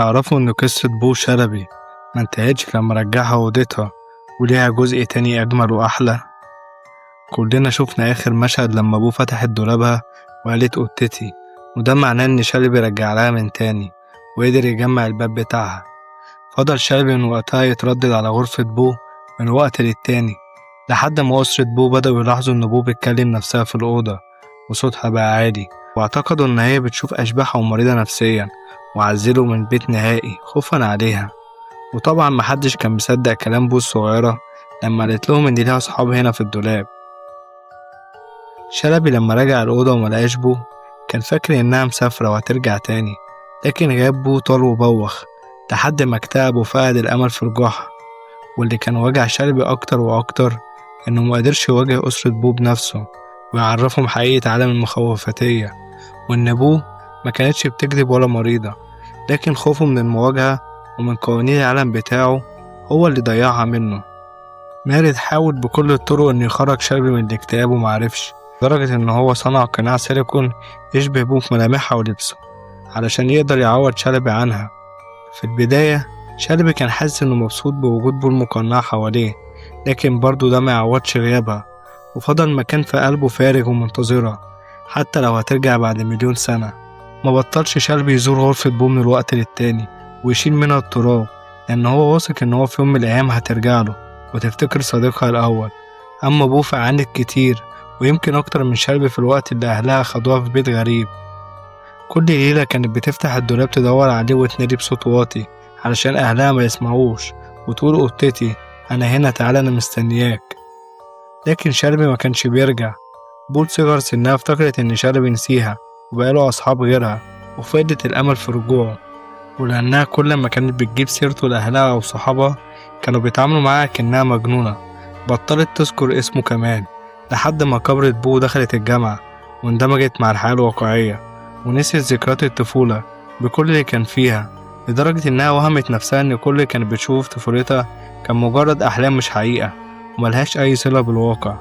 تعرفوا إن قصة بو شلبي ما انتهتش لما رجعها أوضتها، وليها جزء تاني أجمل وأحلى. كلنا شفنا آخر مشهد لما بو فتحت دولابها وقالت أوضتي، وده معناه إن شلبي رجع لها من تاني وقدر يجمع الباب بتاعها. فضل شلبي من وقتها يتردد على غرفة بو من وقت للتاني، لحد ما أسرة بو بدأوا يلاحظوا إن بو بتكلم نفسها في الأوضة وصوتها بقى عالي، واعتقدوا إن هي بتشوف أشباح أو مريضة نفسيا، وعزلوا من البيت نهائي خوفا عليها. وطبعا محدش كان مصدق كلام بو الصغيرة لما قالت لهم إن ليها أصحاب هنا في الدولاب. شلبي لما رجع الأوضة وملقاش بو كان فاكر إنها مسافرة وهترجع تاني، لكن غياب بو طال وبوخ لحد ما اكتئب وفقد الأمل في رجوعها. واللي كان وجع شلبي أكتر وأكتر إنه مقدرش يواجه أسرة بو بنفسه ويعرفهم حقيقة عالم المخوفاتية، وإن بو ما كانتش بتكذب ولا مريضة، لكن خوفه من المواجهة ومن قوانين العالم بتاعه هو اللي ضيعها منه. مارد حاول بكل الطرق إنه يخرج شلبي من الاكتئاب ومعرفش، لدرجة إن هو صنع قناع سيليكون يشبه بو في ملامحها ولبسه علشان يقدر يعوض شلبي عنها. في البداية شلبي كان حاسس إنه مبسوط بوجود بو المقنعة حواليه، لكن برضه ده ما يعوضش غيابها، وفضل مكان في قلبه فارغ ومنتظرها حتى لو هترجع بعد مليون سنة. ما بطلش شلبي يزور غرفة بو من الوقت للتاني ويشيل منها التراب، لأن هو واثق إن هو في يوم من الأيام هترجع له وتفتكر صديقها الأول. أما بو فعانت كتير، ويمكن أكتر من شلبي في الوقت اللي أهلها خدوها في بيت غريب. كل ليلة كانت بتفتح الدولاب تدور عليه وتنادي بصوت واطي علشان أهلها ما يسمعوش، وتقول أوضتي أنا هنا، تعالى أنا مستنياك. لكن شلبي ما كانش بيرجع. بو لصغر سنها افتكرت إن شلبي نسيها وبقاله أصحاب غيرها، وفقدت الأمل في رجوعه. ولأنها كل ما كانت بتجيب سيرته لأهلها أو صحابها كانوا بيتعاملوا معاها كأنها مجنونة، بطلت تذكر اسمه كمان، لحد ما كبرت بو ودخلت الجامعة واندمجت مع الحياة الواقعية ونسيت ذكريات الطفولة بكل اللي كان فيها، لدرجة إنها وهمت نفسها إن كل اللي كانت بتشوفه في طفولتها كان مجرد أحلام مش حقيقة وملهاش أي صلة بالواقع.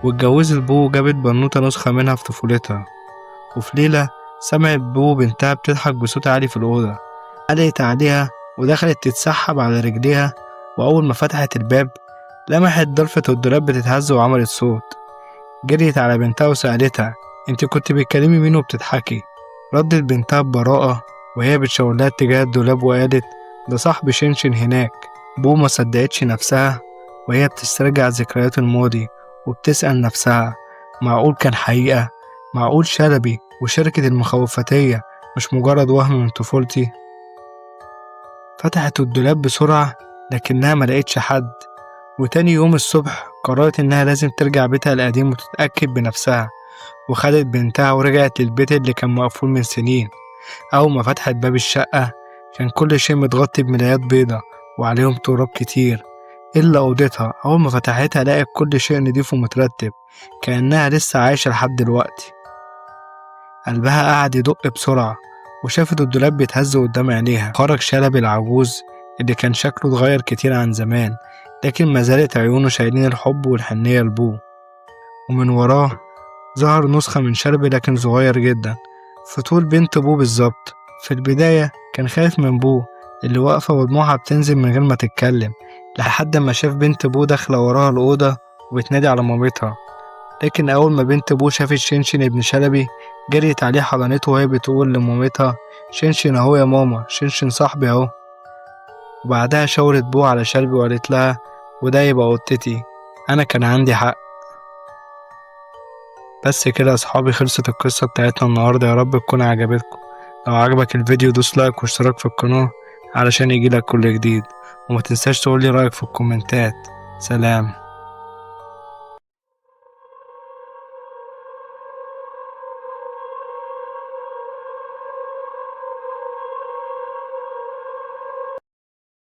واتجوزت بو وجابت بنوتة نسخة منها في طفولتها. وفي ليلة سمعت بو بنتها بتضحك بصوت عالي في الأوضة، قلقت عليها ودخلت تتسحب على رجليها، وأول ما فتحت الباب لمحت ضلفة الدولاب بتتهز وعملت صوت. جريت على بنتها وسألتها انت كنت بتكلمي مين وبتضحكي؟ ردت بنتها ببراءة وهي بتشاور لها اتجاه الدولاب وقالت ده صاحبي شنشن هناك. بو ما صدقتش نفسها وهي بتسترجع ذكريات الماضي وبتسأل نفسها معقول كان حقيقة؟ معقول شلبي وشركة المخوفاتية مش مجرد وهم من طفولتي؟ فتحت الدولاب بسرعة لكنها ما لقيتش حد. وتاني يوم الصبح قررت إنها لازم ترجع بيتها القديم وتتأكد بنفسها، وخدت بنتها ورجعت للبيت اللي كان مقفول من سنين. أول ما فتحت باب الشقة كان كل شيء متغطي بملايات بيضة وعليهم تراب كتير إلا أوضتها. أول ما فتحتها لقت كل شيء نضيف ومترتب كأنها لسه عايشة لحد دلوقتي. قلبها قعد يدق بسرعة وشافت الدولاب بيتهز قدام عينيها. خرج شلبي العجوز اللي كان شكله اتغير كتير عن زمان، لكن ما زالت عيونه شايلين الحب والحنية لبوه. ومن وراه ظهر نسخة من شلبي لكن صغير جدا في طول بنت بوه بالظبط. في البداية كان خايف من بوه اللي واقفة ودموعها بتنزل من غير ما تتكلم، لحد ما شاف بنت بوه داخلة وراها الأوضة وبتنادي على مامتها. لكن أول ما بنت بوه شافت شنشن ابن شلبي جريت عليه حضنته وهي بتقول لمامتها شنشن أهو يا ماما، شنشن صاحبي أهو. وبعدها شاورت بوه على شلبي وقالت لها وده يبقى قطتي، أنا كان عندي حق. بس كده يا صحابي خلصت القصة بتاعتنا النهاردة، يا رب تكون عجبتكم. لو عجبك الفيديو دوس like واشتراك في القناة علشان يجيلك كل جديد، وما تنساش تقولي رأيك في الكومنتات. سلام.